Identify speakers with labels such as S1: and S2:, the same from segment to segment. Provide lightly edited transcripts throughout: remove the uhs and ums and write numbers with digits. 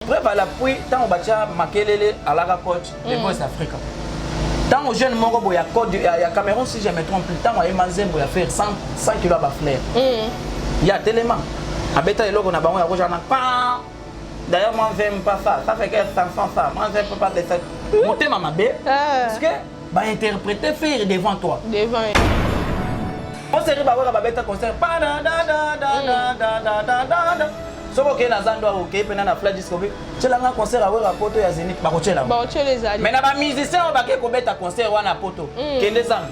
S1: Preuve à l'appui, ntango batya Makelele alaka coach de Voice Africa, ntango jeune moko boye ya Côte ya Cameroun, si je me trompe plus, ntango ayemba nzembo ya Ferre 100 100 kilo ya bafleur, ya telema abeta eloko na bango ya rouge wana pan. D'ailleurs, moi j'aime pas ça, ça fait que chanson ça, moi j'aime pas de ça. Motema mabe.
S2: Ah.
S1: Parce que bainterpréter Ferre devant toi,
S2: devant.
S1: On seri bakoka babeta concert pa da da da da da da da da da da. Soki okei na zando awa, okei mpena na flash disco, obi tielanga concert awera poto ya Zénith, bakotiela.
S2: Baotiela ezali.
S1: Mais na bamusicien oyo bakei kobeta concert wana poto, kende zando,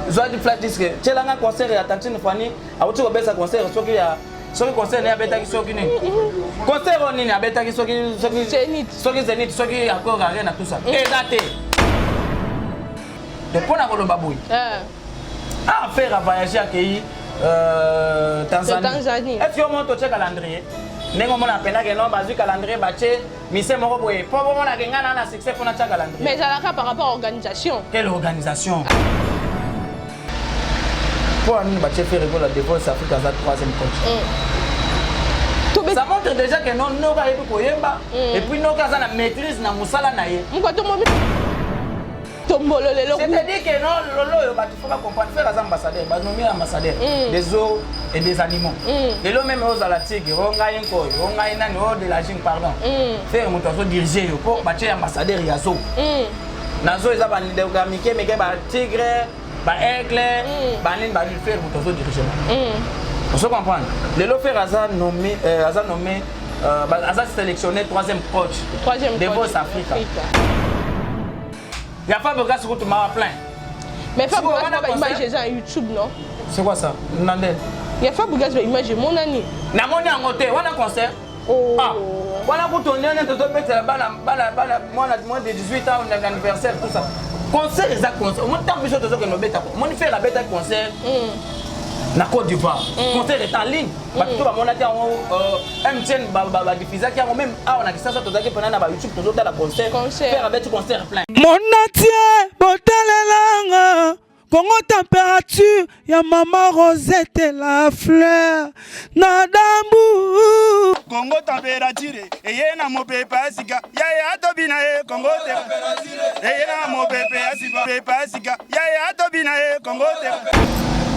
S1: zwa di flash disque, tielanga concert ya tantine Fani awuti kobeta concert, soki ya soki concert naye abetaki, soki nini, concert oyo nini abetaki, soki soki
S2: Zénith.
S1: Soki Zénith, soki Accor Arena, tout ça eza te. Donc mpo na koloba boye,
S2: Ah.
S1: ah, Ferre avoyage, akei Tanzanie.
S2: Tanzanie.
S1: Est ce que omona totie calendrier ndenge omona mpenake no bazwi calendrier, batie mise moko boye mpo bomonake ngai na succès mpo natia calendrier?
S2: Mais ezalaka par rapport à organisation.
S1: Quelle organisation? Mpo ya nini batie Ferre Gola The Voice Afrique, aza troisième coach? Ça montre déjà que non, noka ayebi koyemba et puis noka aza na maîtrise na mosala na ye.
S2: Mokwato momi tombolo lelo.
S1: C'est-à-dire que non, lolo oyo bato faut bacomprendre, Ferre aza ambassadeur, banomi ambassadeur des eaux et des animaux. Lelo même ozala tigre, o ngai nkoyo, o ngai nani, o de la jungle, pardon, Ferre moto azodirige yo mpo batie ambassadeur ya zoo. Na zoo eza bandeko ya mike mike, batigre, baaigle, banini banini. Ferre moto azodirige ba, ozo comprendre? Lelo Ferre aza nommé, aza sélectionné troisième coach
S2: troisième
S1: de
S2: coach.
S1: Voice Africa. Ya Fabregas kutu mawa plein.
S2: Mais Fabregas,
S1: wana
S2: ba image
S1: concert-
S2: eza na YouTube, non?
S1: C'est quoi ça, nande?
S2: Ya Fabregas, ba image emonani.
S1: Namoni yango te wana concert.
S2: Oh.
S1: Ah, wana kutu ndenge tozobetela bana bana bana, mwana moins de 18 ans na anniversaire, tout ça. Concert eza concert. Omoni ntango biso tozokende obeta, omoni Ferre abeta concert na Côte d'Ivoire, concert est en ligne, bato to bamonaki yango, MTN badiffusaki yango. Même awa na Kisasa tozalaki mpena na bayoutube, tozotala concert.
S2: Concert.
S1: Ferre abeti concert plein.
S3: Monatie botalelanga Kongo Température ya mama Rosette la fleur na dambu.
S4: Kongo Température eye na mopepe ya sika yaya tobina ye. Kongo eye na mopepe ya sika, pepe ya sika yaya tobina ye. Kongo te.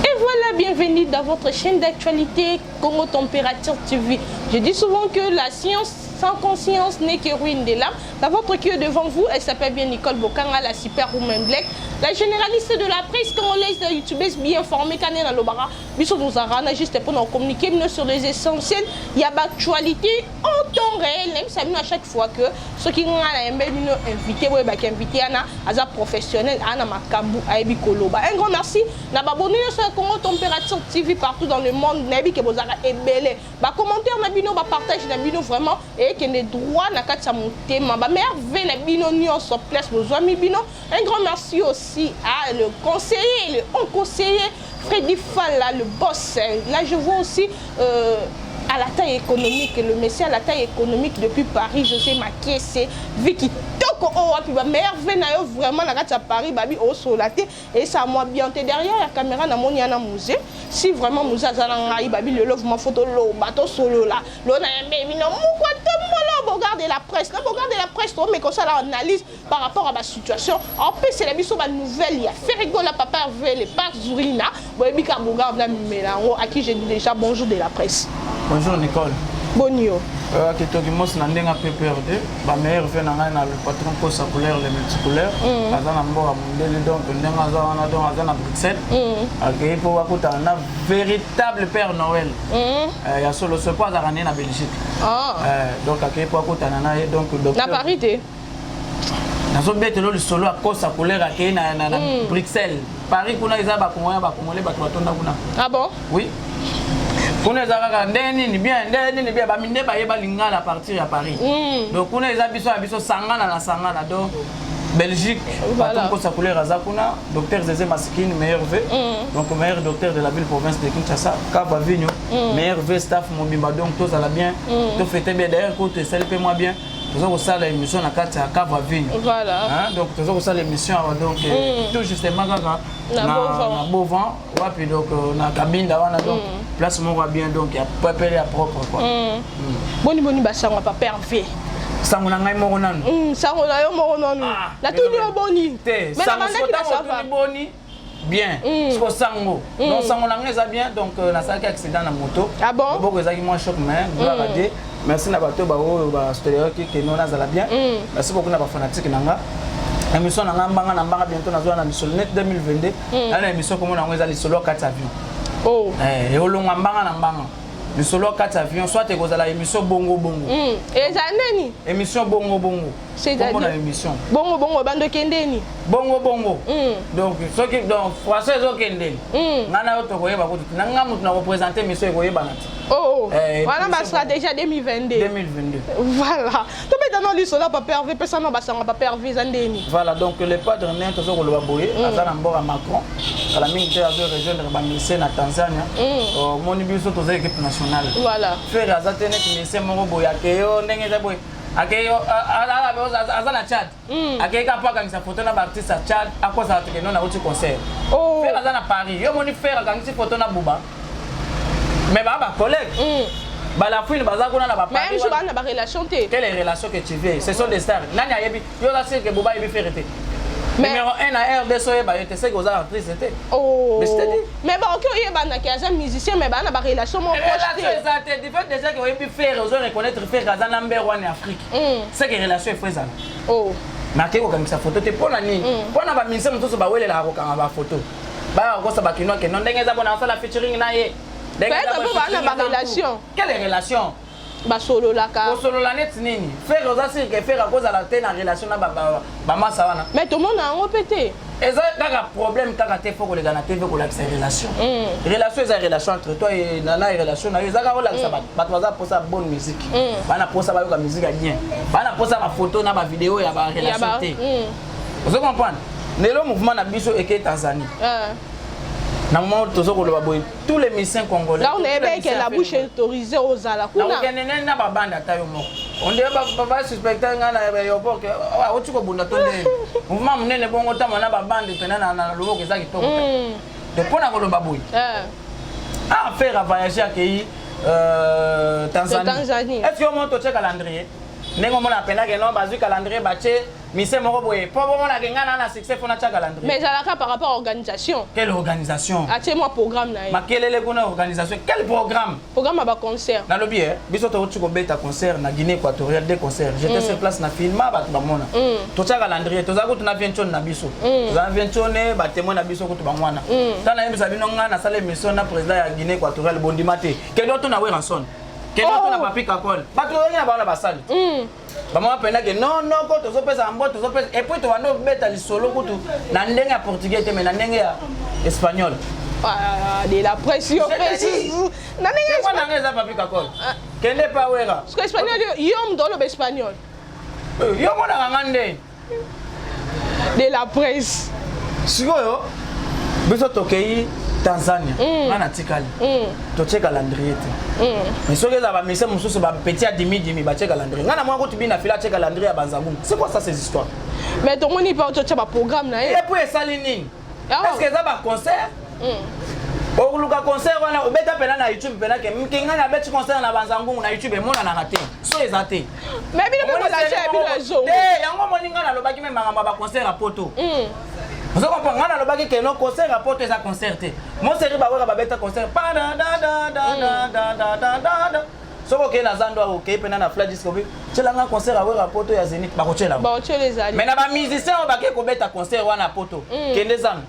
S2: Et voilà, bienvenue dans votre chaîne d'actualité Congo Température TV. Je dis souvent que la science sans conscience n'est que ruine de l'âme. Dans votre qui est devant vous, elle s'appelle bien Nicole Bokanga, la super woman black, la généraliste de la presse congolaise, la youtubeuse bien formée, Kanena Lobara, biso nous arana juste pour nous communiquer nous sur les essentiels. Il y a l'actualité en temps réel, même ça à chaque fois que ceux qui ont invité, ouais, bah, invité, ana, aza professionnel, ana makambu, ayebi koloba. Un grand merci na baboni sur Congo Température TV partout dans le monde, nayebi ke bozaka ebele. Ba commentaire na bino, ba partage na bino vraiment et kende droit na kati ya motema. Ba merveille na bino nyonso place bozwami bino. Un grand merci aussi à le conseiller, le haut conseiller Freddy Falla, le boss. Là, je vois aussi à la taille économique, le monsieur à la taille économique depuis Paris, José Makiese, Vicky Toko oh, puis ba merveille na yo vraiment na kati ya Paris, babi osola te et ça moi bien te derrière la caméra na moni ana musée. Si vraiment musée azala ngai, babi lelo vraiment photo lo bato solo là lo na yembe bino mukwa tombolo bogard de la presse, na bogard de la presse to mais comme ça la analyse par rapport à ma situation. En plus c'est la biso ba nouvelle ya Ferre Gola, papa Hervé, le par Zurina boyebi ka bogard na melango, à qui j'ai dit déjà bonjour de la presse.
S1: Bonjour Nicole.
S2: Bonio.
S1: Kitoki mosi na ndenge PPRD, bameilleur ve na ngai na le patron Kosa Couleur, le multicouleur, aza na mboka mondele. Donc ndenge aza wana, donc aza na Bruxelles, akei mpo bakutana na véritable Père Noël ya solo so mpo azalaka nde na Belgique.
S2: Ah.
S1: Donc akei mpo akutana na ye, donc
S2: na
S1: docteur
S2: Paris te.
S1: Nazobetela lisolo ya Kosa Couleur, akei na Bruxelles. Paris kuna eza bakongolais, bakongolais bato batonda kuna.
S2: Ah bon?
S1: Oui, kuna eza kaka ndenge nini bien, ndenge nini bien, baminde bayeba lingala à partir ya Paris. Donc kuna eza biso ya biso, sangana na sangana. Donc Belgique, patron Kosa Couleur aza kuna, docteur Zeze Masikini, meilleur v, donc meilleur docteur de la ville province de Kinshasa, Kava Vigno, meilleur v, staff mobimba. Donc tozala bien, tofete bien. D'ailleurs kutu esali mpe mwa bien, toza kosala émission na kati ya Kava Vigno.
S2: Voilà.
S1: Hein, donc toza kosala émission awa, donc tout justement kaka
S2: Na Beauvent.
S1: Na Beauvent wapi, donc na Kabinda wana, donc place moko ya bien, donc ya pepele, ya propre quoi.
S2: Boni boni basango papa Hervé?
S1: Sango na ngai moko nanu.
S2: Sango na yo moko nanu.
S1: Ah,
S2: Natuni yo boni.
S1: Te.
S2: Mais nabandaki na ça va.
S1: Boni bien. Siko sango, donc sango na ngai eza bien. Donc nasalaki accident na moto.
S2: Ah bon?
S1: Loboko ezalaki mwa choc, mais gloire à Dieu. Merci na bato baoyo bastoleraki keno nazala bien. Merci beaucoup na bafanatike na nga. Émission na nga Mbanga na Mbanga, bientôt nazwa na lisolo net 2022. Na na émission komona yango eza Lisolo kati avion.
S2: Oh.
S1: Eolongwa Mbanga na Mbanga, Lisolo kati avion, soit ekozala émission Bongo Bongo.
S2: Eza nini?
S1: Émission Bongo Bongo.
S2: C'est-à-dire?
S1: Kombo na émission.
S2: Bongo bongo, bando kendeni.
S1: Bongo bongo. Donc soki, donc français ezokende, ngai na yo tokoyeba kutu te. Na ngai motu na koprésente émission, ekoyebana te.
S2: Oh.
S1: Eh,
S2: Wana ba stratégie ya 2022.
S1: 2022.
S2: Voilà. Tobeta no lisolo ya Papa Hervé, pesana basango Papa Hervé eza ndeni.
S1: Voilà, donc le padre ne toza koloba boye, aza na mboka Macron, kala mingi te azo rejoindre bamusicien na Tanzania. Omoni, biso toza équipe nationale. Frère aza te neti musicien moko boye akeyo ndenge eza boye, akeyo aza na Tchad, akei ka mpo akangisa photo na baartiste ya Tchad, akosaka tokende nauti concert.
S2: Oh.
S1: Frère aza na Paris, yo moni frère akangisi photo na Buba, mais baa bacollègue balafouine baza kuna na
S2: Mais
S1: baparis.
S2: même bana ba relation te.
S1: Quelle relation que tu veux? Ce sont des stars. Nani ayebi yo? Oza sûr que Buba ayebi Ferre te?
S2: Mais-
S1: Numéro 1 na RDC, oyeba ye te, seke oza actrice te.
S2: Oh.
S1: Mais je te dis.
S2: Mais baoki oyebanaki aza musicien, mais bana ba relation moko proche
S1: Relation
S2: te.
S1: eza te. Du fait déjà que oyebi Ferre, ozo reconnaître Ferre aza number one ya Afrique, c'est que relation efo ezala.
S2: Oh.
S1: Mais akei kokangisa photo te, mpo na nini? Mpo na bamusicien mosusu bawelelaka kokanga bafoto, baya kokosa bakinois keno ndenge eza bona asala featuring na ye. Ndenge eza
S2: Peut-être
S1: boye,
S2: mpo bana
S1: featuring eza
S2: ba relation.
S1: nku. Quelle relation?
S2: Basololaka.
S1: Kosolola neti nini? Ferre, oza sûr que Ferre akozala te na relation na bamasa wana?
S2: Mais tomona yango mpe te.
S1: Eza kaka problème kaka te, faut koleka na TV kolakisa relation. Relation eza relation entre toi et nana, relation na yo eza kaka olakisa bato. Bato baza mposa bonne musique, bana mposa bayoka musique ya bien, bana mposa bafoto na bavideo ya barelation te. Ozo comprendre? Lelo mouvement na biso eke Tanzanie. Na moment tozo koloba boye, tous les musiciens congolais,
S2: Là, on
S1: tous les
S2: ayebaki
S1: musiciens
S2: la bouche
S1: africains,
S2: autorisée ozala kuna.
S1: Nakokende nini na babanda? Ata yo moko onde basuspecte ngai na aéroport ke oti kobunda to ndenge mouvement monene bongo, ntango na babande mpena na loboko eza kitoko te. Donc mpo na koloba boye, affaire a voyage, akei Tanzanie.
S2: Tanzanie.
S1: Est ce que omona totie calendrier ndenge omona mpenake no bazwi calendrier, batie mise moko boye mpo bomonake ngai na succès, fo natia calendrier?
S2: Mais ezalaka par rapport à organisation.
S1: Quelle organisation?
S2: Atie mwa programme na ye.
S1: Makelele kuna, organisation, quel programme?
S2: Programme ya baconcert.
S1: Nalobi e biso touti kobeta concert na Guinée équatoriale, deux concerts. J'étais sur place na filma, bato bamona. Totia calendrier, toza kutu na vientione na biso, toza na vientione, batémoin na biso kutu bango wana. Ntango nayebisa bino, ngai nasala émission na président ya Guinée équatoriale, bondima te. Kende otuna Werrason, kende otuna Papi Kakol, bato tozalaki na bango na basali, bamama mpendake non non ko tozopesa mbo tozopesa. Et puis tobanda obeta lisolo kutu na ndenge ya portugais te, mais na ndenge ya espagnol.
S2: Ah, de la pression
S1: C'est-à-dire?
S2: na ndenge
S1: Témoin na ngai eza Papi Kakol, kende pa Wera.
S2: Parce que espagnol, yo moto oloba espagnol.
S1: Yo monaka nga nde.
S2: De la presse.
S1: Sikoyo biso tokei Tanzania, nga na tikali, totie calendrier te. Mais soki eza bamise mosusu, bapeti ya dimi dimi, batie calendrier. Nga na mwa kutu bina fila atie calendrier ya banzangungu. C'est quoi ça, ces histoires?
S2: Mais tomoni mpe ototia baprogramme na ye.
S1: Et puis esali nini?
S2: Ah.
S1: Est ce que eza baconcert? Okoluka concert wana, obeta mpena na YouTube mpena ke ngai nabeti concert na Banzangungu na YouTube, emonanaka te, so eza te.
S2: Mais bino mpe bolakisa ya bino ezongo.
S1: Te, yango omoni ngai nalobaki me makambo ya baconcert ya poto. Ozo comprendre? Ngai nalobaki ke no, concert ya poto eza concert te. Moseri baweka babeta concert padadadadadadadada. Soki okei na zando awa, okei mpena na flash disc, obi tielanga concert aweka poto ya Zénith, bakotiela.
S2: Baotiela ezali.
S1: Mais na bamusicien oyo bakei kobeta concert wana poto, kende zando,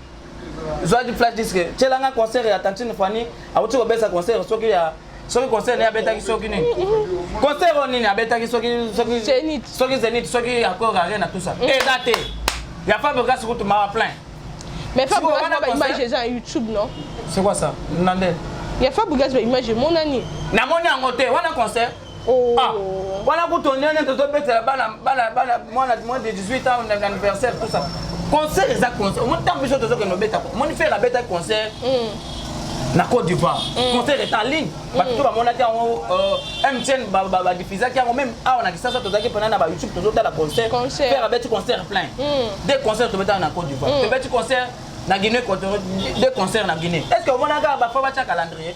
S1: zwaki flash disc, tielanga concert ya tantine Fani awuti kobeta concert, soki ya soki concert naye abetaki, soki nini, concert oyo nini abetaki, soki soki
S2: Zénith.
S1: Soki Zénith, soki Accor Arena, tout ça eza te. Ya Fabregas kutu mawa plein.
S2: Mais
S1: Sikoyo
S2: Fabregas
S1: wana
S2: baimage
S1: concert-
S2: eza na YouTube, non?
S1: C'est quoi ça, nande?
S2: Ya Fabregas, baimage emonani.
S1: Namoni yango te wana concert.
S2: Oh.
S1: Ah, wana kutu ndenge tozobetela bana bana bana, mwana moins de 18 ans na anniversaire, tout ça. Concert eza concert. Omoni, ntango biso tozokende obeta, omoni Ferre abetaki concert na Côte d'Ivoire, concert est en ligne, bato to bamonaki yango, MTN badiffusaki yango. Même awa na Kisasa, tozalaki mpena na bayoutube, tozotala concert.
S2: Concert.
S1: Ferre abeti concert plein, deux concerts tobetaka na Côte d'Ivoire, tobeti concert na Guinée équatoriale, deux concerts na Guinée. Est ce que omonaka bafa batya calendrier?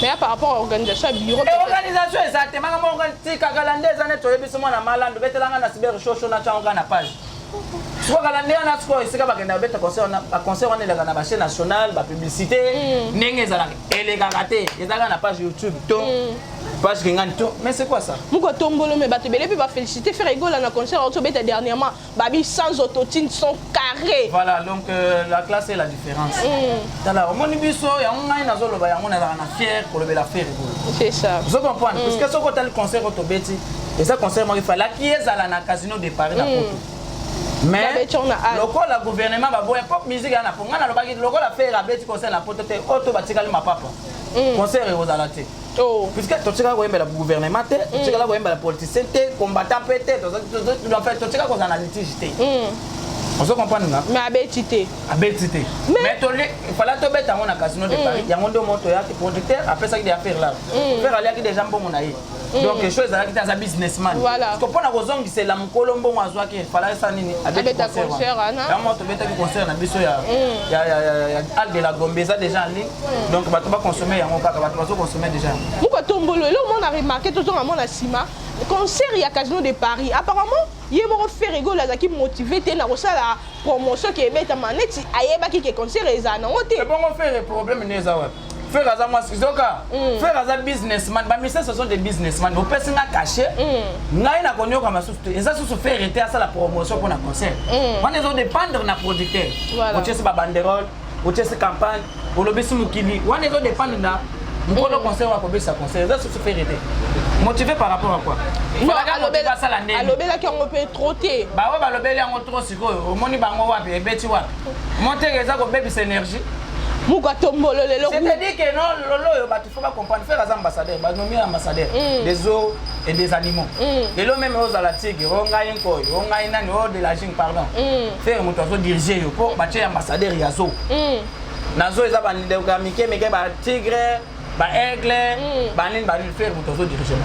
S2: Mais par rapport à organisation ya bureau.
S1: Organisation eza te. Makambo tikakala nde eza neti oyebisi mwana malando betelanga na cyber shosho na tiango kaka na page. Sikoyo kala nde wana, sikoyo esika bakenda babeta concert wana, baconcert wana eleka na bachaîne nationale, bapublicité ndenge ezalaka elekaka te, ezalaka na page YouTube to page Kingani to. Mais c'est quoi ça?
S2: Moko tombolo, mais bato ebele mpe bafélicité Ferre Gola na concert auti obeta dernièrement, babi sans autotune, son carré.
S1: Voilà, donc la classe est la différence. Tala, omoni biso yango, ngai nazoloba yango, nazalaka na fier kolobela Ferre Gola.
S2: C'est ça.
S1: Ozo comprendre? Puisque soki otali concert oyo tobeti, eza concert moko efalaki ezala na Casino de Paris na Poto, mais
S2: Babeti yango na Halle.
S1: Lokola gouvernement baboya pop musique ya na po, ngai nalobaki lokola Ferre abeti concert na Poto te, oyo to batikali mapapa, concert ekozala te.
S2: Oh.
S1: Puisque totikala koyembela gouvernement te, totikala koyembela politicien te, combattant mpe te, en fait totika kozala na litige te. Ozo comprendre nga?
S2: Mais abeti te.
S1: Abeti te, mais toli fala tobeta yango na Casino de Paris. Yango nde moto oyaki, producteur apesaki de affaire là, Ferre aliaki déjà mbongo na ye, donc show ezalaki te, aza businessman.
S2: Voilà.
S1: Parce que mpona kozongisela mokolo mbongo azwaki, fala esa nini?
S2: Abeta concert wana.
S1: Yango moto tobetaki concert na biso ya Halle de la Gombe, eza déjà en ligne, donc bato bakonsome yango kaka, bato bazokonsome déjà yango.
S2: Moko tombolo, eloko mona remarqué, tozonga mona nsima, concert ya Casino de Paris, apparemment ye moko Ferre Gola azalaki motivé te na kosala promotion ke ebetama, neti ayebaki ke concert ezala nango te.
S1: Ebongo Ferre, problème ne eza wapi? Ferre aza mwasi zoka, Ferre aza businessman. Bamusiciens, ce sont des businessman. Opesi nga cachet, ngai nakonyoka masusu te. Eza susu Ferre te asala promotion mpona concert wana, ezodépendre na producteur. Otiesi babanderole, otiesi campagne, olobisi mokili wana, ezodépendre na mokolo concert oyo akobesa concert. Eza susu Ferre te motivé par rapport à quoi?
S2: Non,
S1: Falaka motivé asala ndeni?
S2: Alobelaki yango mpe trop te.
S1: Baoyo balobeli yango trop, sikoyo omoni bango wapi? Ebeti wapi? Moteke eza kobebisa énergie.
S2: Moko atombolo lelo.
S1: C'est-à-dire que non, lolo oyo bato faut bacomprendre, Ferre aza ambassadeur, banommi ambassadeur des eaux et des animaux. Lelo même ozala tigre, o ngai nkoy, o ngai nani, o de la jungle, pardon, Ferre moto azodirige yo mpo batie ambassadeur ya zoo. Na zoo eza bandeko ya mike mike, batigre, baaigle, banini banini, Ferre moto azodirige.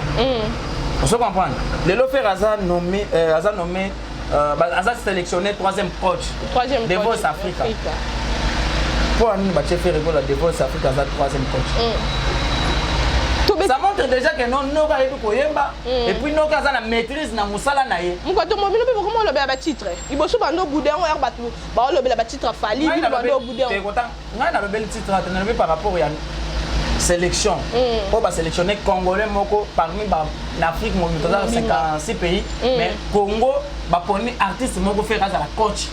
S1: Ozo comprendre? Lelo Ferre aza nommé, aza sélectionné troisième coach
S2: Troisième
S1: de
S2: coach.
S1: Voice Africa. Mpo anini batie Ferre Gola The Voice Africa, aza troisième coach? Ça montre déjà que non, noko ayebi koyemba et puis noko aza na maîtrise na mosala na ye.
S2: Moko tombo, bino mpe bokoma olobela batitre liboso, bando obude yango yaka, bato baolobela batitre Fally, bino bando obude yango.
S1: Ngai nalobeli titre te, nalobi par rapport ya sélection oyo basélectionne Congolais moko parmi na Afrique mobimba, toza 56 pays, mais Congo baponi artiste moko, Ferre azala coach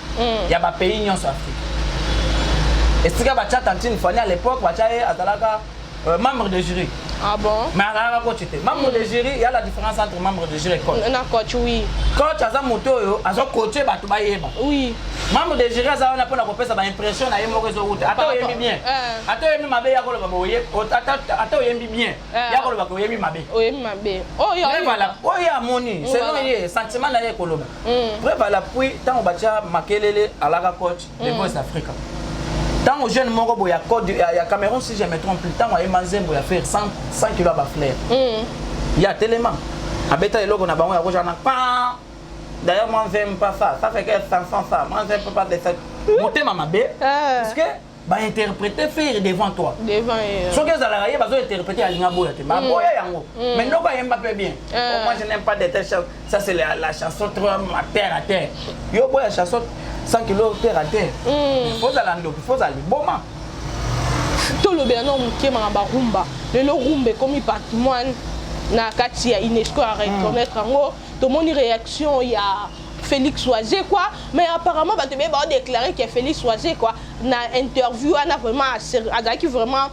S1: ya bapays nyonso Afrique. Esika batya tantine Fani à l'époque, batya ye azalaka membre de jury.
S2: Ah bon?
S1: Mais azalaka coach te. Membre de jury, il y a la différence entre membre de jury et coach.
S2: Na coach, oui.
S1: Coach aza moto oyo azocoache bato bayeba. Membre de jury aza wana mpona kopesa baimpression na ye moko ezowuta. Ata oyembi bien, ata oyembi mabe, ya koloba ata oyembi bien, ya koloba oyembi mabe.
S2: Oyembi mabe oyo.
S1: Voilà, oyo amoni selon ye, sentiment na ye ekoloba. Preuve à l'appui, ntango batya Makelele alaka coach de Voice Africa, ntango jeune moko boye ya Cameroun, si je me trompe plus, ntango ayemba nzembo ya Ferre 100 kilo ya bafleur, ye atelema abeta eloko na bango ya kozala na pan. D'ailleurs, moi j'aime pas ça, ça fait que chanson ça, moi j'aime pas de ça, motema mabe, parce que bainterpréter Ferre devant toi.
S2: Devant.
S1: Soki ezalaka ye bazointerpréter, alinga boya te, baboya yango, mais ndoko ayemba mpe bien. Oh, moi je n'aime pas de telle chose, ça c'est la chanson trop terre à terre. Yo boya chanson 100 kilo terre à terre, fozala ndoki, fozala liboma.
S2: Tolobela no moke makambo ya rumba. Lelo rumba ekomi patrimoine na kati ya UNESCO, ya reconnaître yango. Tomoni réaction ya Félix Wazekwa, mais apparemment bato ebeye baodéclare ke Félix Wazekwa na interview wana vraiment azalaki vraiment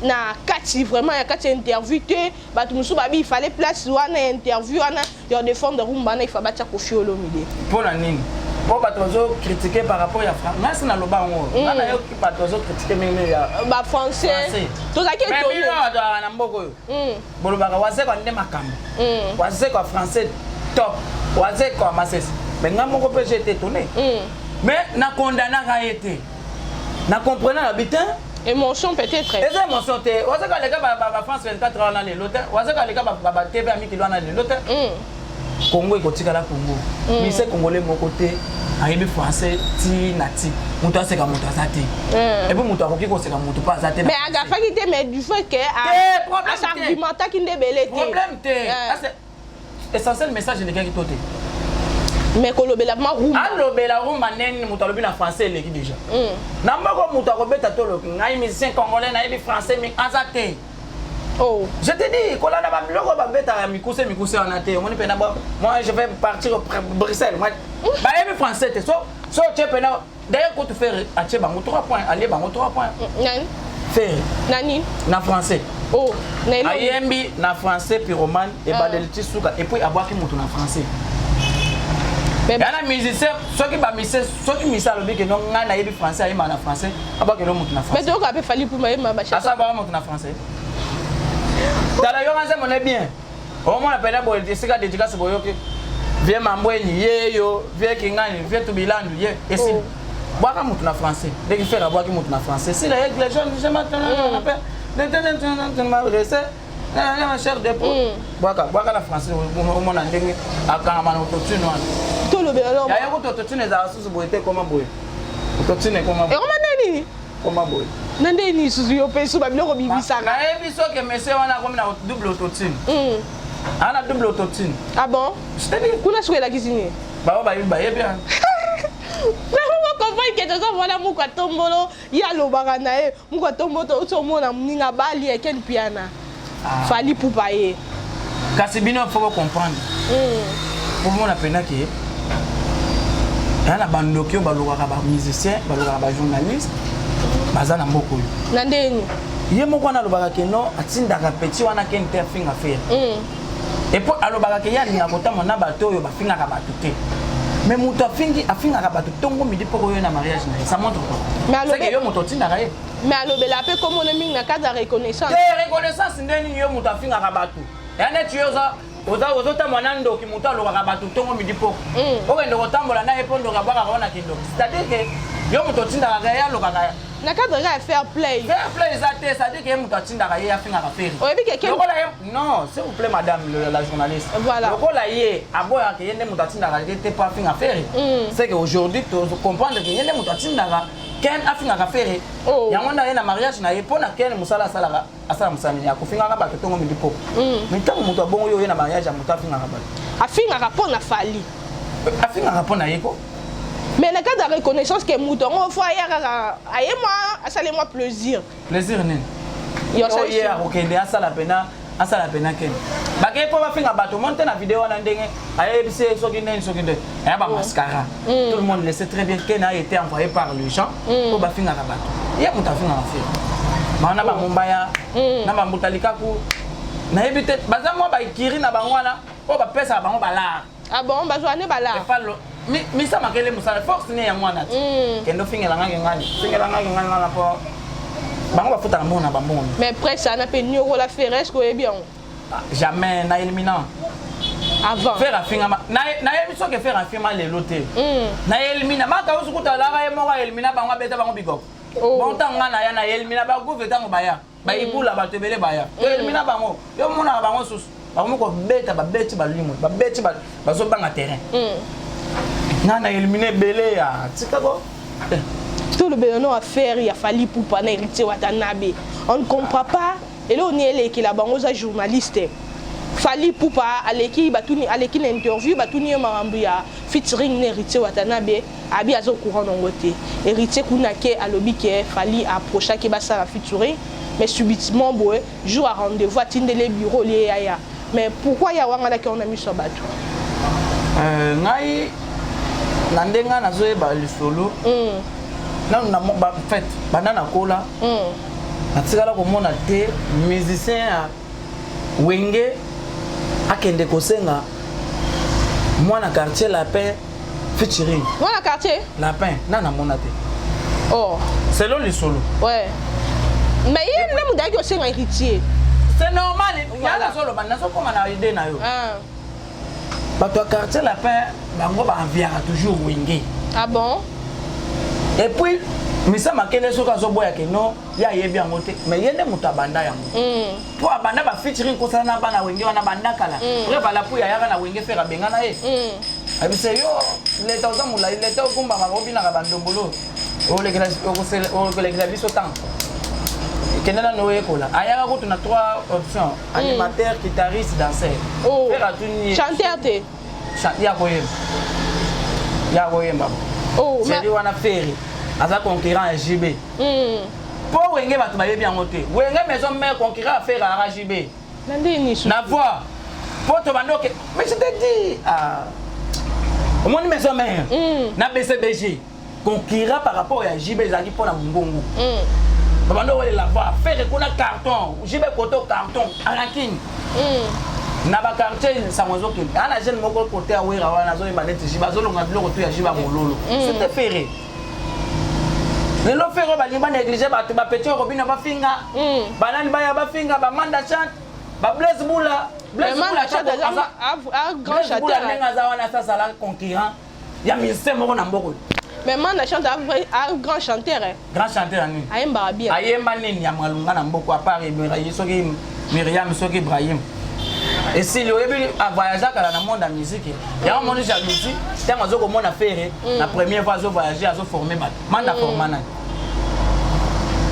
S2: na kati, vraiment ya kati ya interview te. Bato mosusu babi il fallait place wana ya interview wana ya défendre rumba wana, ifa batia Koffi Olomide.
S1: Mpo na nini? Mpo bato bazocritique par rapport ya ngai, si naloba yango, ngai nayoki bato bazocritique mingi ya
S2: bafrançais. Tozalaki
S1: étonné na mboka oyo bolobaka Wazekwa nde makambo, Wazekwa français top, Wazekwa masese. Mais ngai moko mpe j'ai été étonné, mais nakondanaka ye te, na comprenant na bi te.
S2: Émotion peut-être.
S1: Eza émotion te. Wazekwa aleka bafrance 24 wana lelo te, Wazekwa aleka batv ya mikili wana lelo te. Congo ekotikala Congo, mise congolais moko te. Ayebi français ti na ti. Moto aseka moto aza te. Et puis moto akoki koseka moto mpo aza te.
S2: Mais agafaki te, mais du fait que asargumentaki nde ebele te.
S1: Problème te. Essentiel, message elekaki to te?
S2: Mais kolobela ma rumba.
S1: Alobela rumba ndeni? Moto alobi na français eleki déjà. Na moko moto akobeta toloki: "Ngai musicien congolais, nayebi français mi." Aza te.
S2: Oh.
S1: Je te dis, kolanda babiloko babetaka ya mikuse mikuse wana te. Omoni mpena, moi je vais partir au Bruxelles, moi bayebi français te. So otie mpena, d'ailleurs kutu Ferre atie bango 3 points, alie bango 3 points.
S2: Nani?
S1: Ferre.
S2: Nani?
S1: Na français.
S2: Oh, na elongi.
S1: Ayembi na français Pyromane ebandeli ti suka, et puis abwaki moto na français.
S2: Mais
S1: ya na musicien, soki bamusicien, soki musicien alobi ke no, ngai nayebi français, ayembaka na français, abwakelo moto na
S2: mais
S1: français.
S2: Toyoka mpe Fally Ipupa yemba bachata.
S1: Asa abwaka moto na français. Tala, yoka nzembo ne bien, omona pene boye esika dédicace, boyoki vie Mambweni ye yo vie Kingani vie Tubilandu ye esili.
S2: Oh.
S1: Bwaka moto na français ndenge Ferre abwaki moto na français. Sila ye les jeunes, je m'appelle chair de poule. Bwaka, bwaka na français, omona ndenge akangama na autotune wana.
S2: Tolobela lo.
S1: Yaya kutu autotune ezala susu boye te, ekoma boye. Autotune ekoma boye.
S2: Ekoma nde nini?
S1: Ekoma boye.
S2: Na nde nini susu? Yo mpe su babiloko bibisaka.
S1: Nayebi soki monsieur wana akomi na double autotune. Aa na double autotune.
S2: Ah bon?
S1: Je te dis.
S2: Kuna soki elakisi nini?
S1: Bango bayebi, bayebi.
S2: Vraiment comprendre ke toza mwana moko atombolo, ye alobaka na ye moko atombolo. Touti omona moninga bali Eken Piana, Fally Ipupa ye.
S1: Kasi bino faut comprendre, pomona mpena ke ya na bandoki oyo balukaka bamusicien, balukaka bajournaliste, baza na mboka oyo.
S2: Na ndeni?
S1: Ye moko wana alobaka ke no, atindaka petit wana kende te afinga Ferre. Et puis alobaka ke ye alingaka kotambola na bato oyo bafingaka bato te. Mais moto afingi, afingaka bato ntongo midi mpo koyo na mariage na ye, ça montre quoi?
S2: Mais alobi-
S1: C'est que yo moto otindaka ye.
S2: Mais alobela mpe komona mingi na cadre ya reconnaissance.
S1: Te, reconnaissance nde nini? Yo moto afingaka bato ya neti yo oza ozotambola na ndoki, moto alobaka bato ntongo midi poko, okende kotambola na ye mpo ndoki abwakaka wana kindoki. C'est-à-dire ke yo moto otindaka ye alobaka.
S2: Na cadre kaka ya fair play.
S1: Fair play eza te. C'est-à-dire ke ye moto atindaka ye afingaka Ferre.
S2: Oyebi ke
S1: Lokola ye, non, s'il vous plaît, madame la journaliste.
S2: Voilà.
S1: Lokola ye aboyaka ye nde moto atindaka ye te mpo afinga Ferre, c'est que aujourd'hui comprendre ke ye nde moto atindaka Ken afingaka Ferre.
S2: Oh.
S1: Yango nde aye na mariage na ye mpo na Ken. Mosala asalaka, asala mosala nini? Akofingaka bato ntongo midi poko. Mais ntango moto abongo, yo oye na mariage ya moto afingaka bato.
S2: Afingaka mpo na Fally.
S1: Afingaka mpo na ye ko.
S2: Mais na cadre ya reconnaissance ke moto yango fo aya kaka, aye mwa asali mwa plaisir.
S1: Plaisir nini?
S2: Yo.
S1: Oyo ye akokende asala pena, asala pena kende bakei mpo bafinga bato. Omoni te na video wana ndenge ayebisi ye soki ndeni, soki ndeni aya bamascara. Tout le monde le sait très bien, Ken a été envoyé par les gens mpo bafingaka bato. Ye moto afingaka Ferre bango na bamombaya na bambuta likaku, nayebi te, baza mwa baikiri na bango wana oyo bapesaka bango balare.
S2: Ah bon, bazwa ne balare?
S1: Efalo misa makele mosala force ne yango wana ti kende ofingelangaki ngani, ofingelangaki ngani wana mpo bango bafutaka mbongo na bambongo.
S2: Mais presse ana mpe niokola Ferre, est ce que oyebi yango?
S1: Jamais na élimina.
S2: Avant.
S1: Ferre afingama, nayebi soki Ferre afingama lelo te. Na élimina maka osu kuta alaka ye moko aélimina bango, abeta bango bikoko.
S2: Oh.
S1: Bon, ntango nga na ya na élimina bagouve, ntango baya bayibula bato ebele, baya toélimina bango, yo monaka bango susu bakomi kobeta, babeti balimo, babeti bazobanga terrain. Nga na élimine ebele ya tikako.
S2: Tolobela no affaire ya Fally Ipupa na Héritier Watanabe. On ne comprend pas eloko nini elekela bango. Oza journaliste, Fally Ipupa aleki, batuni, aleki na interview, batuni ye makambo ya featuring na Héritier Watanabe, abi aza au courant nango te. Héritier kuna ke alobi ke Fally approchaki, basala featuring, mais subitement boye, jour ya rendez-vous, atindeli bureau lie yaya. Mais pourquoi ya wanganaki yango na miso ya bato?
S1: Ngai na ndenge ngai nazoyeba lisolo nanu na fait, banda nakola, natikala komona te musicien ya Wenge akende kosenga mwana Quartier Lapin featuring.
S2: Mwana Quartier
S1: Lapin na namona te.
S2: Oh.
S1: Selon lisolo.
S2: Ouais, mais ye nde moto ayaki kosenga Héritier.
S1: C'est normal ya nazoloba, nazokóma na idée na yo.
S2: Ah.
S1: Bato ya Quartier Lapin, bango baenviaka toujours Wenge.
S2: Ah bon?
S1: Et puis misa makele, soki azoboya ke non, ye ayebi yango te, mais ye nde moto abanda yango mpo abanda bafeaturing kosala na bana Wenge wana banda kala. Preuve, alapu ayaka na Wenge, Ferre abengana ye. Abise yo leta oza molai, leta okumbamaka obinaka bandombolo, okolekela biso ntango. Kende nano oyekola. Ayaka kutu na trois options: animateur, guitariste, danseur.
S2: Oh.
S1: Ferre atuni ye.
S2: Chanteur te.
S1: Ya koyemba, ya koyemba.
S2: Oh,
S1: Seri wana Ferre aza concurrent ya JB. Mpo Wenge, bato bayebi yango te. Wenge Maison Mère, concurrent ya Ferre aka JB.
S2: Na nde nini?
S1: Na voix, mpo tobandi oke. Mais je te dis, ah, omoni Maison Mère na BCBG, concurrent par rapport ya JB ezalaki mpo na mongongo. Babandi owelela voix. Ferre kuna carton, JB koto carton, arakine na baquartier. Sango ezokende aa na jeune moko kote ya Wera wana azoyemba neti JB, azolonga biloko tu ya JB ya mololo. C'était Ferre. Lelo Ferre oyo balingi banéglige bato, bapeti oyo kobina bafinga banani, baya bafinga bamanda chante, bablaise bula.
S2: Mais Manda Chante aza un grand
S1: Blaise Bula
S2: chanteur.
S1: ndenge aza wana, asazala concurrent ya musicien moko na mboka oyo.
S2: Mais Manda Chante un grand chanteur, eh.
S1: Grand chanteur ya nini?
S2: Ayembaka bien.
S1: Ayemba nini ya malunga na mboka à part soki Miriam, soki Ibrahim esili? Oyebi avoyage kala na monde ya musique yango. Moni jalousie ntango azokomona Ferre na première fois azovoyage, azoforme bato. Manda forma nani?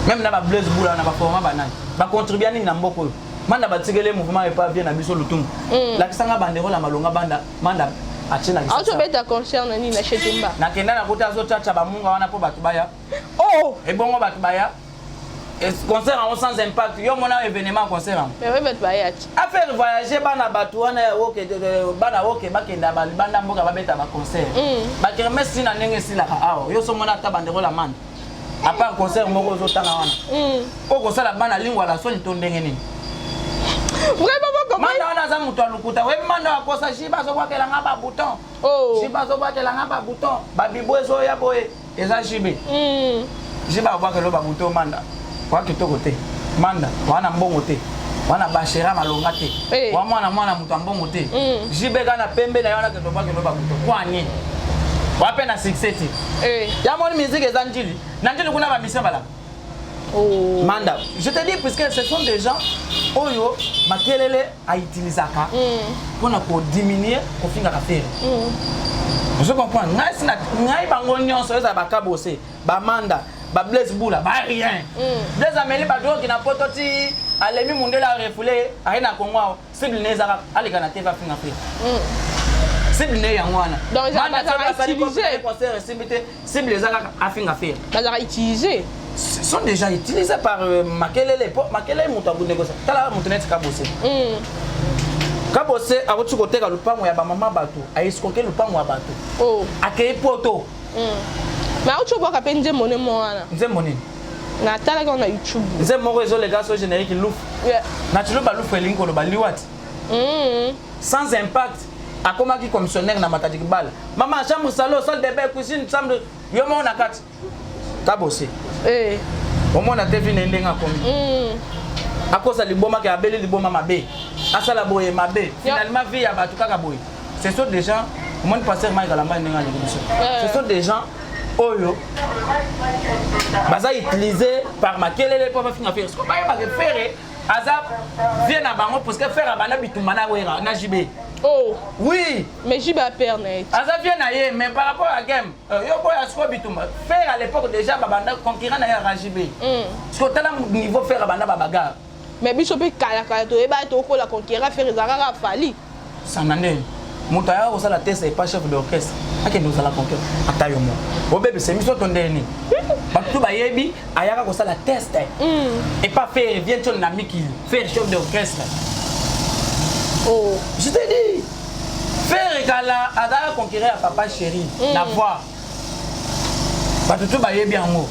S1: Même na bablaise bula na baforma banani? Bacontribua nini na mboka oyo? Manda batikeli mouvement epa vie na biso lutumbu. Lakisanga banderole ya malonga banda Manda atie na Kinshasa.
S2: Azobeta concert na nini, na Chetemba?
S1: Nakenda na kota, azochacha bamunga wana mpo bato baya.
S2: Oh.
S1: Ebongo bato baya, concert yango sans impact. Yo mona événement concert yango.
S2: Mais oyebi bato baya ti.
S1: Affaire voyager, bana bato wana ya oke, bana oke bakenda balibanda mboka, babeta baconcert, bakermesse na ndenge esilaka awa. Yo so mona ata banderole ya Manda à part concert moko ozotanga wana oyo kosala bana lingwala soni to ndenge nini?
S2: Vraiment boko.
S1: Manda wana aza moto ya lokuta. Oyebi Manda akosa JB azobwakelanga babouton.
S2: Oh.
S1: JB azobwakelanga babouton, babibo ezoya boye, eza JB. JB abwakelo babouton. Manda wa kitoko te, Manda wana mbongo te, wana bashera malonga te. Wa mwana mwana moto ya mbongo te. JB kaka na pembe na ye wana kende obwakelo babouton kwa nini? Wa mpe na succès te. Ya moni musique eza Njili, na Njili kuna bamission balaka.
S2: Oh.
S1: Manda, je te dis, puisque ce sont des gens oyo Makelele autilisaka mpona kodiminuer kofingaka Ferre. Ozo comprendre ngai sina ngai bango nyonso ezala bakabose, bamanda, bablaise bula ba rien. Blaise ameli badrogue na poto ti alemi mundele, arefule, aye na Kongo awa. Cible ne ezaka aleka na te afinga Ferre. Cible ne yango wana.
S2: Donc,
S1: Manda
S2: bazalaka
S1: soki asali
S2: utilisé.
S1: concert esimbi te, cible eza kaka afinga Ferre.
S2: Bazalaka utilisé.
S1: Sont déjà utilisés par Makelele. Po Makelele moto abundekosa. Tala moto neti Kabose. Kabose awuti koteka lupango ya bamama bato, aescroquer lupango ya bato.
S2: Oh.
S1: Akei poto.
S2: Mais auti obwaka mpe nzembo ne mo wana.
S1: Nzembo nini?
S2: Natalaki wana na YouTube.
S1: Nzembo moko ezoleka so générique lufu. Na Tshiluba lufu elingi koloba liwati. Sans impact. Akomaki commissionnaire na Matadi Kibala. Mama, chambre, salon, salle de bain, cuisine, chambre, yo moko na kati. Kabose. Omona te vi na ye ndenge akomi. Akosa liboma ke abeli liboma mabe, asala boye mabe. Finalement vie ya bato kaka boye. Ce sont des gens, omoni pasteur Mike Alamba ndenge alingi biso, ce sont des gens oyo baza utilisé par Makelele mpo bafinga Ferre. Siko bayebaka Ferre aza vie na bango, parce que Ferre abanda bitumba na Wera na JB.
S2: Oh.
S1: Oui.
S2: Mais JB apère na ye.
S1: Aza vie na ye, mais par rapport à game yo boya sikoyo bitumba. Ferre à l'époque déjà babanda concurrent na ye aka JB. Sikoyo tala niveau Ferre abanda babagarre.
S2: Mais biso mpe kalakala toyeba tokola, concurrent Ferre ezalaka kaka Fally.
S1: Sanga ndeni moto ayaka kosala test epa chef d'orchestre, akende kozala concurrent ata yo moko obebisa miso to ndeni? Bato to bayebi ayaka kosala test epa Ferre, vient tione na mikili, Ferre chef d'orchestre.
S2: Oh.
S1: Je te dis, Ferre kala azalaka concurrent ya Papa Chéri na voix. Bato to bayebi yango.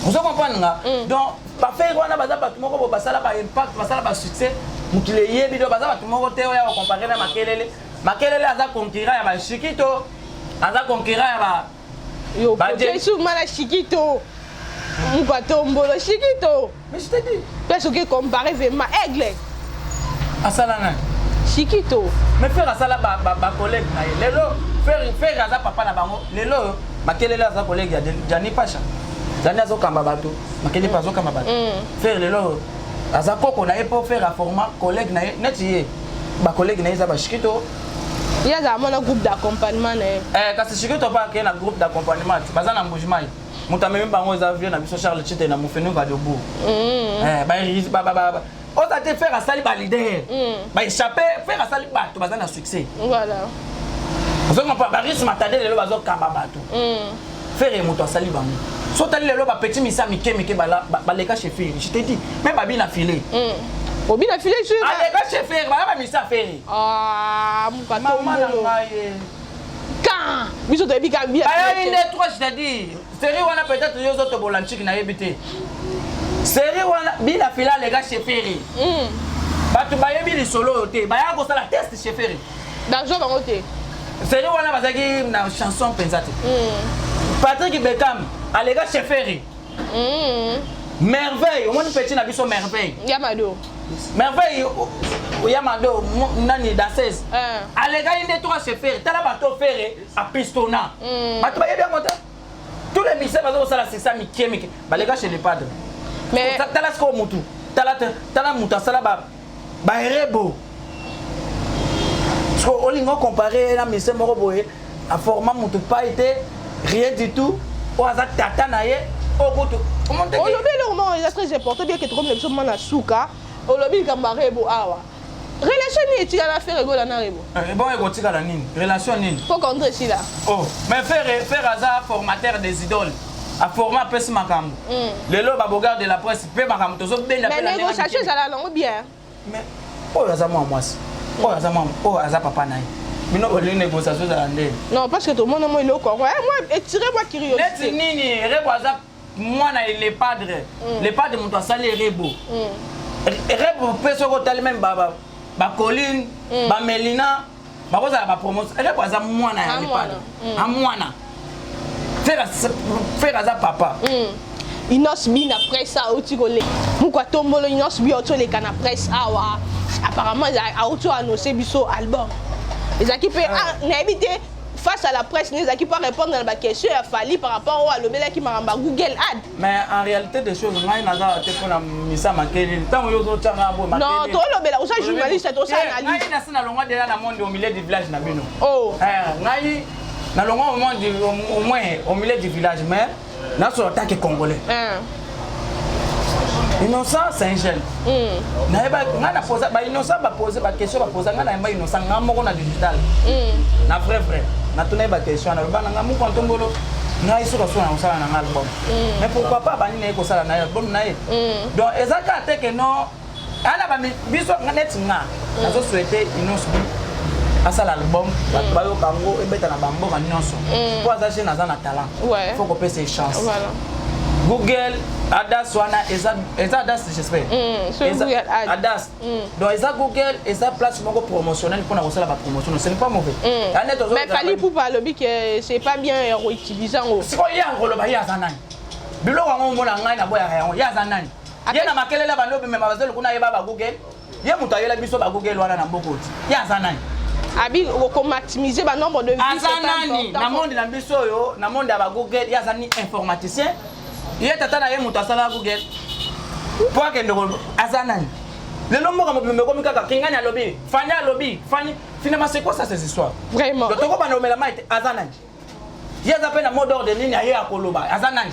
S1: Ozo comprendre nga? Donc baFerre wana baza bato moko bo basala baimpact, basala basuccès, mokili eyebi. Donc baza bato moko te oyo bacompare na Makelele. Makelele aza concurrent ya bashikito, aza concurrent ya ba
S2: Yo kote suma na Shikito, mukatombolo Shikito.
S1: Mais je te dis.
S2: Mpe soki compare vraiment aigle.
S1: Asala nani?
S2: Shikito.
S1: Mais Ferre asala bacollègue na ye. Lelo Ferre aza papa na bango. Lelo oyo Makelele aza collègue ya Jani Pasha. Jani azokamba bato, Makelele mpe azokamba bato. Ferre lelo oyo aza koko na ye, mpo Ferre aforma collègue na ye neti ye. Bacollègue na ye eza bashikito.
S2: Ye azala mwana groupe d'accompagnement na ye.
S1: Kasi Shikito mpe akei na groupe d'accompagnement, baza na Mbujimai. Moto amemi bango eza vieux na biso Charles Chite na Mofenuka Debout. Oza te, Ferre asali baleader baéchappe, Ferre asali bato baza na succès. Ozocomprendre, baris Matade lelo bazokamba bato, Ferre moto asali bango. So otali lelo, bapetit misa mike mike baleka chez Ferre. Je te dis, même babina file.
S2: Obina file sur
S1: Aleka chez Ferre, baya bamisa Ferre.
S2: Ah,
S1: mama na ngai.
S2: Kan biso toyebi ka bia.
S1: Bayali nde 3. Je te dis, série wana, peut-être yo ozotobola ntiki, nayebi te. Série wana, bina file aleka chez Ferre. Bato bayebi lisolo oyo te, baya kosala test chez Ferre.
S2: Bazwa bango te.
S1: Série wana bazalaki na chanson mpenza te. Patrick Bekam aleka chez Ferre. Merveille, omoni petit na biso Merveille.
S2: Ya Mado.
S1: Merveille ya Mado, nani, danseuse, alekaki nde toka chez Ferre. Tala bato Ferre apistona, bato bayebi yango te. Tous les musiciens baza kosala succès mike mike, baleka chez le padre.
S2: Mais
S1: tala sikoyo mutu, tala, tala mutu asala baerebo. Sikoyo olingi ocompare na musicien moko boye aforma mutu pai te, rien du tout, oyo aza tata na ye, oyo kutu
S2: Olobi eloko moko eza très important, bien ke tokomi na biso mwana suka. Olobi likambo ya Rebo awa. Relation nini etikala Ferre Gola na Rebo?
S1: Bon, ekotikala nini? Relation nini?
S2: Po contre esila.
S1: Oh, mais Ferre, Ferre aza formateur des idoles, aforma, apesi makambo. Lelo babogard de la presse mpe makambo tozobenda.
S2: Mais négociation ezala nango bien.
S1: Mais oyo aza mwa mwasi, oyo aza mwa, oyo aza papa na ye. Bino bolingi négociation ezala ndeni?
S2: Non, parce que tomona mo eloko yango moi etire mwa curiosité.
S1: Neti nini? Rebo aza mwana le padre. Le padre moto asali Rebo. Rebo mpe soki otali meme bacolline, bamelina, bakozala bapromotion. Rebo aza mwana ya le padre, amwana Ferre aza papa.
S2: Innoss'B na presse auti koleka moko atombolo. Innoss'B auti oleka na presse awa, apparemment auti oannonce biso album. Ezalaki mpe, nayebi te, face à la presse ne ezalaki mpo répondre na baquestion ya Fally par rapport oyo alobelaki makambo ya Google Ad.
S1: Mais en réalité des choses, ngai naza te mpona misa makelele ntango yo ozotyanga boye.
S2: Non, tolobela, oza journaliste, tosa analyse.
S1: Ngai nasi nalongwa deja na monde au milieu du village na bino.
S2: Oh.
S1: Ngai nalongwa au monde, au moins au milieu du village, mais naso en tant que Congolais, Innocent, c'est un jeune. Nayeba ngai na posa bainnocent, bapose baquestion, baposa ngai, nayeba Innocent ngai moko na digital, na vrai vrai. Natuna ye baquestion, naloba na ngai moko ntombolo, ngai soki asoki na kosala na ngai album, mais pourquoi pas bani na ye kosala na ye album na ye. Donc eza kaka te ke non, ala biso neti nga nazosouhaite Innoss'B asala album, bato bayoka yango, ebeta na bamboka nyonso, mpo aza jeune, aza na talent, faut kopesa ye chance. Google Ads wana eza Ads, j'espère. Ads, donc eza Google, eza place moko promotionnel mpona kosala bapromotion, ce n'est pas mauvais.
S2: Mais Fally Ipupa alobi que c'est pas bien ya koutiliser yango.
S1: Sikoyo ye akoloba, ye aza nani? Biloko yango omona, ngai naboyaka yango. Ye aza nani? Ye na makelele bando bimema bazelu kuna, yeba bagoogle, ye moto ayela biso bagoogle wana na mboka oti. Ye aza nani?
S2: Abi okomaximiser banombre de
S1: vues. Aza nani na monde na biso oyo, na monde ya bagoogle? Ye aza ni informaticien, ye tata na ye moto asalaka Google po akende. Aza nani? Lelo mboka mobimba ekomi kaka Kingani alobi, Fani alobi, Fani. Finalement, c'est quoi ça, ces histoires?
S2: Vraiment.
S1: Donc tokobanda omela mai te. Aza nani? Ye aza mpe na mot d'ordre nini aye akoloba? Aza nani?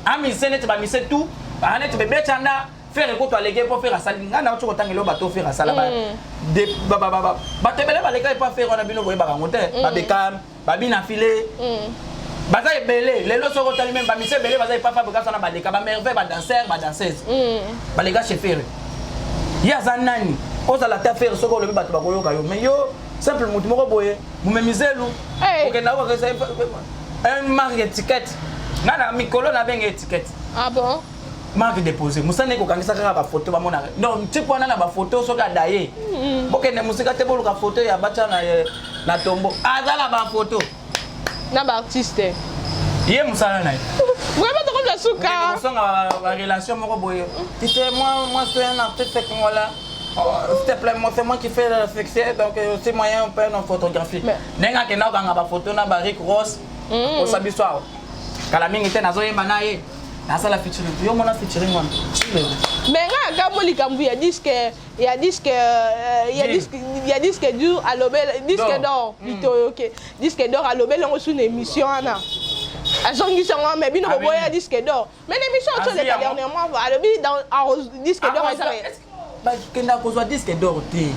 S1: Amise neti bamise tout aa neti bebe Chanda. Ferre kutu aleki, mpo Ferre asali. Ngai nauti kotangela oyo bato Ferre asala, bato ebele baleka epa Ferre wana, bino boyebaka yango te. Babeka babina file, baza ebele. Lelo soki otali meme bamise ebele baza epa Fabregas wana, baleka bamerveille, badanser, badanseuse, baleka chez Ferre. Ye aza nani? Ozala ta Ferre, soki olobi bato bakoyoka yo, mais yo simple motu moko boye, momemi zelu, okenda okokesa un marque étiquette. Nga na mikolo nabenge étiquette.
S2: Ah bon?
S1: Marque déposé, mosala ekokangisa kaka bafoto bamonaka. Donc type wana na bafoto, soki adaye, bokende mosika te, boluka foto ya batya na tombo, aza na bafoto.
S2: Na baartiste.
S1: Ye mosala na ye.
S2: Vraiment, tokomi suka.
S1: Kosonga barelation moko boye, tu sais, moi c'est un artiste congolais. Oh, s'il te plaît, moi, c'est moi qui fais le succès, donc c'est moyen on peut en photographie. Ndenge akenda okanga bafoto na barik Ross, osa biso awa kala mingi te, nazoyemba na ye. Nasala featuring yo, mona featuring wana.
S2: Mais nga akambo likambo ya disque, ya disque, ya disque, ya disque dur alobela, disque d'or plutôt. Ok, disque d'or alobeli yango su na émission wana, azongisi yango. Mais bino boboya disque d'or. Mais na émission oyo oleka dernièrement, alobi dans disque d'or eza
S1: Bakendaka kozwa disque d'or te.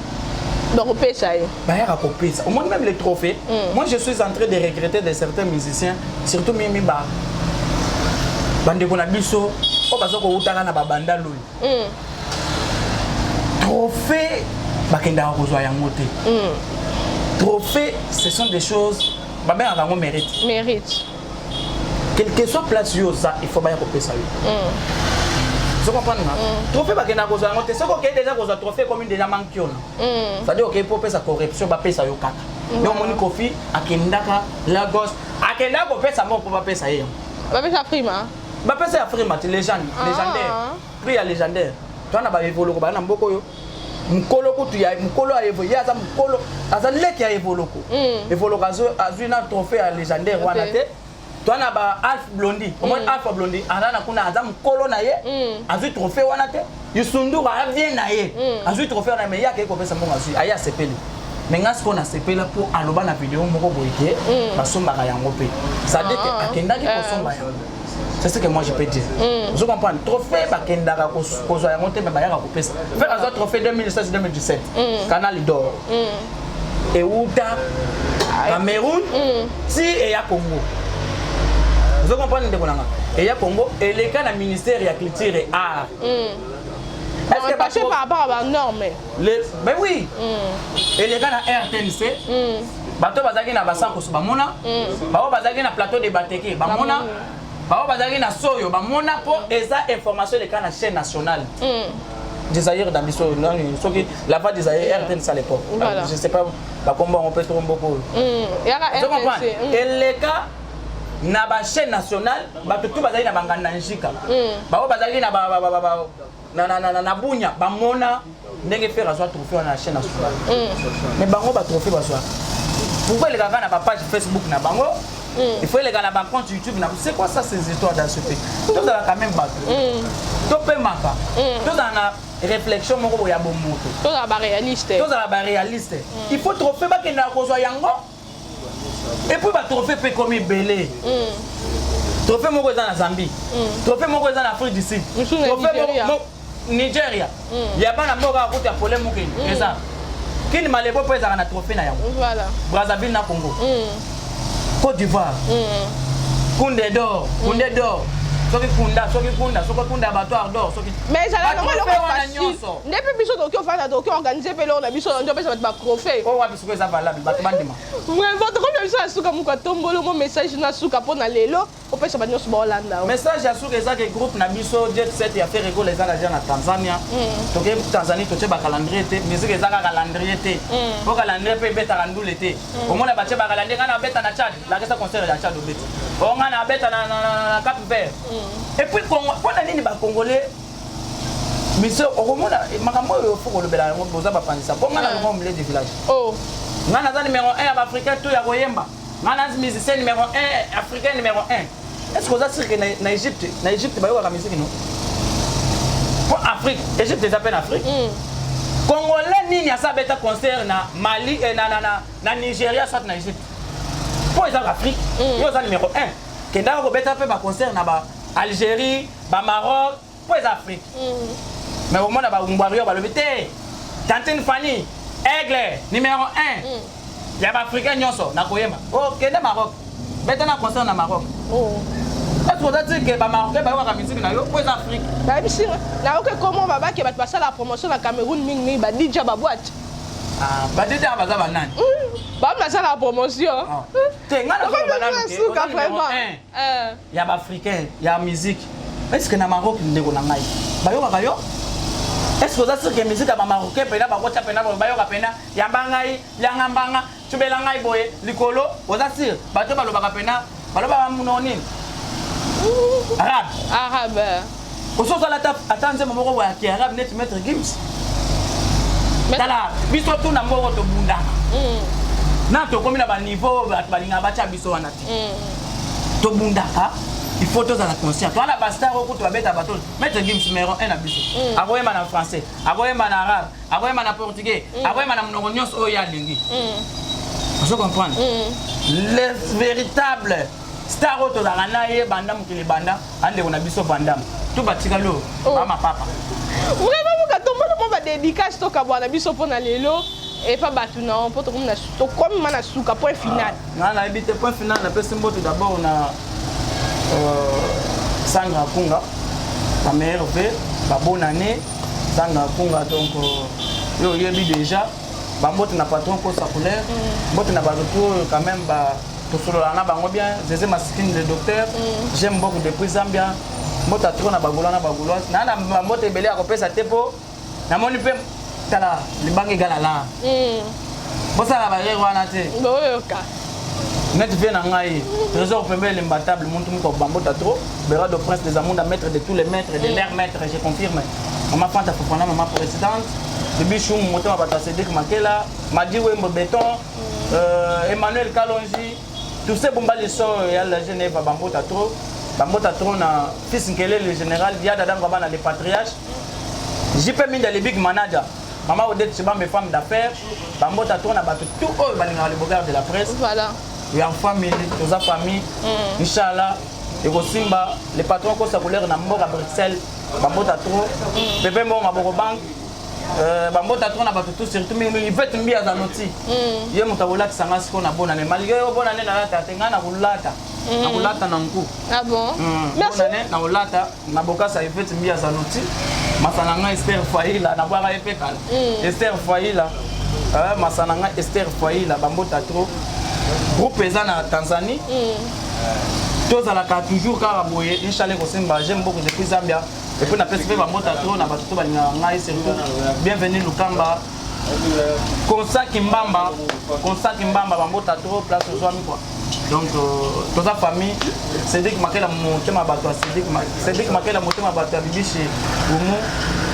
S2: Bakopesa ye.
S1: Bayaka kopesa. Omoni, même les trophées, moi je suis en train de regretter de certains musiciens, surtout mimi ba bandeko na biso oyo baza kowutaka na babanda loli. Trophée, bakendaka kozwa yango te. Trophée, ce sont des choses babengaka yango mérite.
S2: Mérite.
S1: Quel que soit place yo oza, il faut baya kopesa yo. Ozo comprendre nga? Trophée, bakendaka kozwa yango te. Soki okei déjà kozwa trophée, ekomi déjà manque ona, c'est-à-dire okei mpo opesa corruption, bapesa yo kaka. Nde omoni Kofi akendaka Lagos, akendaka kopesa moko mpo bapesa ye yango.
S2: Bapesa prime.
S1: Bapesa ya prime te, légende, légendaire, prix ya légendaire. To wana baevoloko baa na mboka oyo, mokolo kutu ya mokolo ya evo, ye aza mokolo, aza leki ya Evoloko. Evoloko azwi na trophée ya légendaire wana te. To na ba Alpha Blondy, omoni Alpha Blondy aza na kuna, aza mokolo na ye, azwi trophée wana te. Youssou avie na ye, azwi trophée wana. Mais ye akei kopesa mbongo, azwi, aye asepeli. Mais nga sikoyo nasepela mpo aloba na video moko boye ke basombaka yango mpe, c'est-à-dire ke akendaki kosomba yango. C'est ce que moi je peux dire. Vous comprenez? Trophée, bakendaka kozwa yango te, mais bayaka kopesa. Ferre azwa trophée 2016, 2017, Canal d'or euta Cameroun ti eya Congo. Ozo comprendre, ndeko nanga? Eya Congo, eleka na ministère ya Culture et Art.
S2: Est-ce que passé par rapport à banorme?
S1: Ben oui, eleka na RTNC. Bato bazalaki na basankoso bamona, bao bazalaki na plateau de Bateke bamona, bao bazalaki na soyo bamona, mpo eza information eleka na chaîne nationale du Zaïre dans biso nani, soki la voix du Zaïre, RTNC à l'époque. Je sais pas bakombo yango mpe toko mboka oyo.
S2: Yaka.
S1: Ozo comprendre? Eleka na bachaîne nationale. Bato tu bazali na banganda njika, bao bazalaki na na Bunya, bamona ndenge Ferre azwa trophée wana na chaîne nationale. Mais bango batrophée bazwa, pourquoi elekaka na bapage Facebook na bango? Il faut eleka na bacompte YouTube na. C'est quoi ça, ces histoires dans ce pays? Tozala quand même bato, topemaka, tozala na réflexion moko boye ya bomoto.
S2: Tozala baréaliste.
S1: Tozala baréaliste. Il faut trophée, bakendaka kozwa yango. Et puis batrophée mpe ekomi ebele. Trophée moko eza na Zambie, trophée moko eza na Afrique du Sud,
S2: mosusu na
S1: trophée
S2: Nigeria.
S1: Nigeria ya bana mboka akuta pole mokili eza kini malebo mpo ezalaka na trophée na yango. Brazzaville na Congo, Côte d'Ivoire, Kunde d'or, Kunde d'or, soki kunda, soki kunda, soki kunda ya bato d'or, soki
S2: Mais ezala nango eloko
S1: Batrophée wana
S2: facile.
S1: nyonso.
S2: Nde mpe biso tokoki ofanda, tokoki organiser mpe eloko na biso, nde opesa bato batrophée.
S1: Oyo wapi sikoyo eza valable, bato bandima?
S2: Vraiment, tokomi na biso ya suka. Moko atomboli mo message na suka mpo na lelo, opesa bato nyonso baolanda o.
S1: Message ya suka eza ke groupe na biso Jet Set ya Ferre Gola eza deja na Tanzania. Toke Tanzanie, totie bacalendrier te. Musique eza kaka calendrier te, po calendrier mpe ebetaka ndule te. Omona batie bacalendrier, ngai na abeta na Tchad, lakisa concert ya Tchad obeti o, ngai na abeta na Cap Vert. Et puis Congo, mpona nini bacongolais miso okomona makambo oyo fo kolobela yango? Boza bapanzisa mpo ngai na longo milieu du village.
S2: Oh.
S1: Ngai naza numéro 1 ya baafricain to ya koyemba, ngai naza musicien numéro 1 africain, numéro 1. Est ce que oza sûr ke na Égypte bayokaka musique no? Mpo Afrique, Égypte eza mpe na Afrique. Congolais nini asa abeta concert na Mali, na Nigeria, soit na Égypte? Mpo eza Afrique. Yo oza numéro 1, kendaka kobeta mpe baconcert na ba Algérie, bamaroc, mpo eza Afrique. Mais omona bangwario balobi te, tantine Fanny, aigle numéro 1 ya baafricain nyonso na koyemba, okende Maroc, beta na concert na Maroc.
S2: Oh.
S1: Est ce que oza ti ke bamarocain bayokaka musique na yo? Mpo eza Afrique.
S2: Bayebisi nayoki komo babake bato basala promotion na Cameroun mingimingi, badija baboite.
S1: Badija baza banani?
S2: Bato basala promotion.
S1: Te, ngai nazoloba nanu te.
S2: Suka.
S1: Oza numéro
S2: Vraiment.
S1: 1 ya baafricain ya musique. Est ce que na Maroc, ndeko na ngai, bayokaka yo? Est ce que oza sûr ke musique ya bamarocain mpena bakotya mpena bayoka mpena yamba ngai, yanga mbanga, tubela ngai boye likolo? Oza sûr bato balobaka mpena, balobaka monoko nini? Arabe?
S2: Arabe.
S1: Osozala ata nzembo moko boye ya kiarabe neti Maître Gims. Tala biso tuna mboko tobundaka na tokomi na baniveau oyo bato balingaka batya biso wana te. Tobundaka. Il faut tozala conscient. Towana bastar oyo kutu babeta bato. Maître Gims, numéro 1 na biso, akoyemba na français, akoyemba na arabe, akoyemba na portugais, akoyemba na monoko nyonso oyo ye alingi. Ozo comprendre? Le véritable star oyo tozalaka na ye banda mokili banda, andeko na biso Vandam to batikali oyo bamapapa.
S2: Vraiment, moka tombolo mo badédicace, tokabwana na biso mpona lelo epa bato na mpo tokomi ma na suka, point final.
S1: Nga nayebi te. Point final, napesi mbote d'abord na Sandra Kunga, bameilleurs vœux, babonne année, Sandra Kunga. Donc yo oyebi déjà. Bambote na patron Kosa Couleur, mbote na bato to oyo quand même tosolola na bango bien, Zeze Masikini le docteur, j'aime beaucoup depuis Zambia. Mbote atro na bagaulois na bagauloise naa na bambote ebele ya kopesa te, mpo namoni mpe tala libanga egala la bosala barere wana te.
S2: Boyoka.
S1: Net vie na ngai, Trésor Pembe, l'imbattable muntu moko, bambota trop. Berado, prince des Amunda, maître de tous les maîtres, de l'air maître, je confirme. Mama Fanta Fofana, mama présidente Bibi Chum, motema bato ya Cédric Makela, Madi Wembo Béton, Emmanuel Kalonji, tous ces bomba liso ya la Genève, bambota trop, bambota trop na fils Nkele le général Yada Dango bana le patriarche JP Minda le big manager, mama Odette Chibambe, femme d'affaires, bambota trop na bato tout oyo balingaka le bogard de la presse.
S2: Voilà.
S1: Ya famille, toza famille, inchallah ekosimba. Le patron Kosa Couleur na mboka Bruxelles, bambota trop. Pepe mbongo maboko banque, bambota trop na bato tout, surtout mingimingi Ivete Mbi aza noti ye moto akolakisa nga sikoyo na bonane. Malgré yo bonane nalata te, ngai nakolata, nakolata na nku.
S2: Ah bon? Merci.
S1: Bonane nakolata na bokasa. Ivete Mbi aza noti, masa na ngai Ester Faila, nabwaka ye mpe kala. Ester Faila, masa na ngai Ester Faila, bambota trop. Groupe eza na Tanzanie, tozalaka toujours kaka boye, inchallah ekosimba. J'aime beaucoup depuis Zambia. Et puis napesi mpe bambota trop na bato to balingaka ngai, surtout Bienvenu Lukamba, Konsaki Mbamba, Konsaki Mbamba, bambota trop place ozwami quoi. Donc toza famille. Cédric Makela, motema bato ya Cédric Makela, motema bato ya Bibishi Umu,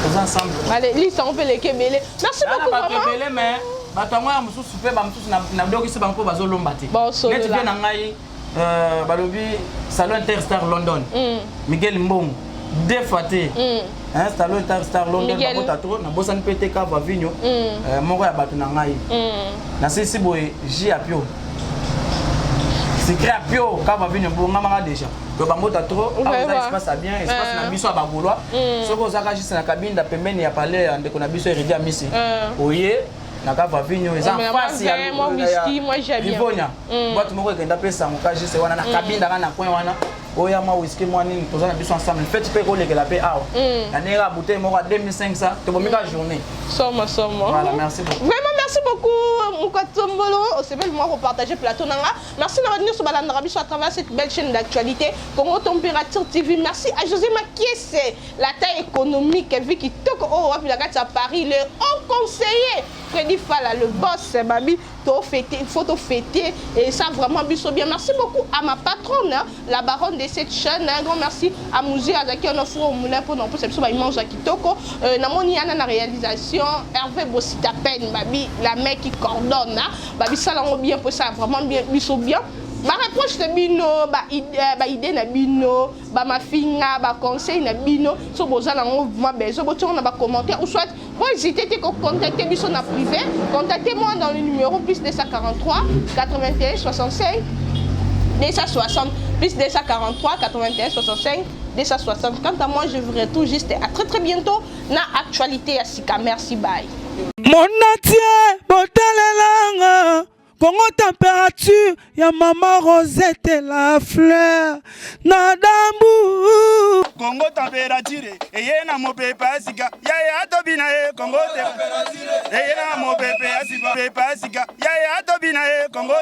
S1: toza ensemble.
S2: Allez, liste on peut les kebele. Merci beaucoup.
S1: Bato
S2: vraiment.
S1: Ebele, mais bato yango ya mosusu mpe bamosusu nabdokisi bango mpo bazolomba te.
S2: Bon, solola.
S1: Neti mpe na ngai, balobi Salon Interstar London, Miguel Mbongo, deux fois te. Hein, Salon Interstar London.
S2: Miguel.
S1: Babota trop. Nabosani mpe te Kava Vigno, moko ya bato na ngai. Nasilisi boye j ya pio secret ya pio Kava Vigno bongamaka déjà. Donc bambota trop awa. Eza espace ya bien, espace na biso ya bagaulois. Soki ozaka juste na Kabinda, pembeni ya palais ya ndeko na biso Eridi Amisi, oye na Kava Vigno, eza
S2: Mais
S1: en
S2: moi,
S1: face ya
S2: vin, moi, whisky, moi, j'aime bien.
S1: Rivonia. Boîte moko ekenda mpe sango ka juste wana na Kabinda, ka na coin wana. Oya mwa whisky, mwa nini, toza na biso ensemble. Fête mpe kolekela mpe awa na ndenge ya bouteille moko ya 2500, tobomika journée.
S2: Somo, somo.
S1: Voilà, merci beaucoup.
S2: Vraiment, merci beaucoup, Mukatombolo. Osepeli moi repartager plateau nanga. Merci d'avoir venu sur Balandra Biso à travers cette belle chaîne d'actualité, Congo Température TV. Merci à José Makiese, la taille économique, Vicky Toko, oh, wapi la à Paris, le haut conseiller, Freddy Fala, le boss, Babi, to fêter, il faut te fêter et ça vraiment biso bien. Merci beaucoup à ma patronne, hein, la baronne de cette chaîne. Un grand merci à Mouzé Azaki, on offre au moulin pour nous pousser biso ba image ya kitoko. Namoni yana na réalisation Hervé Bositapen, Babi, la mec qui coordonne, hein. Babi salango bien pour ça vraiment bien biso bien. Ba reproche na bino, ba idée na bino, ba mafinga, ba conseil na bino, so boza nango vraiment besoin, botiongo na ba commentaire ou soit bo hésiter te ko contacter biso na privé. Contactez-moi dans le numéro plus 243 81 65 260, plus 243 81 65 260. Quant à moi, je vous retrouve juste à très très bientôt na actualité ya sika. Merci, bye.
S3: Monde entier botalelanga Kongo Température ya mama Rosette la fleur na dambu.
S4: Kongo Température eye na mopepe ya sika, yaya tobina ye. Kongo eye na mopepe ya sika, pepe ya sika, yaya tobina ye. Kongo.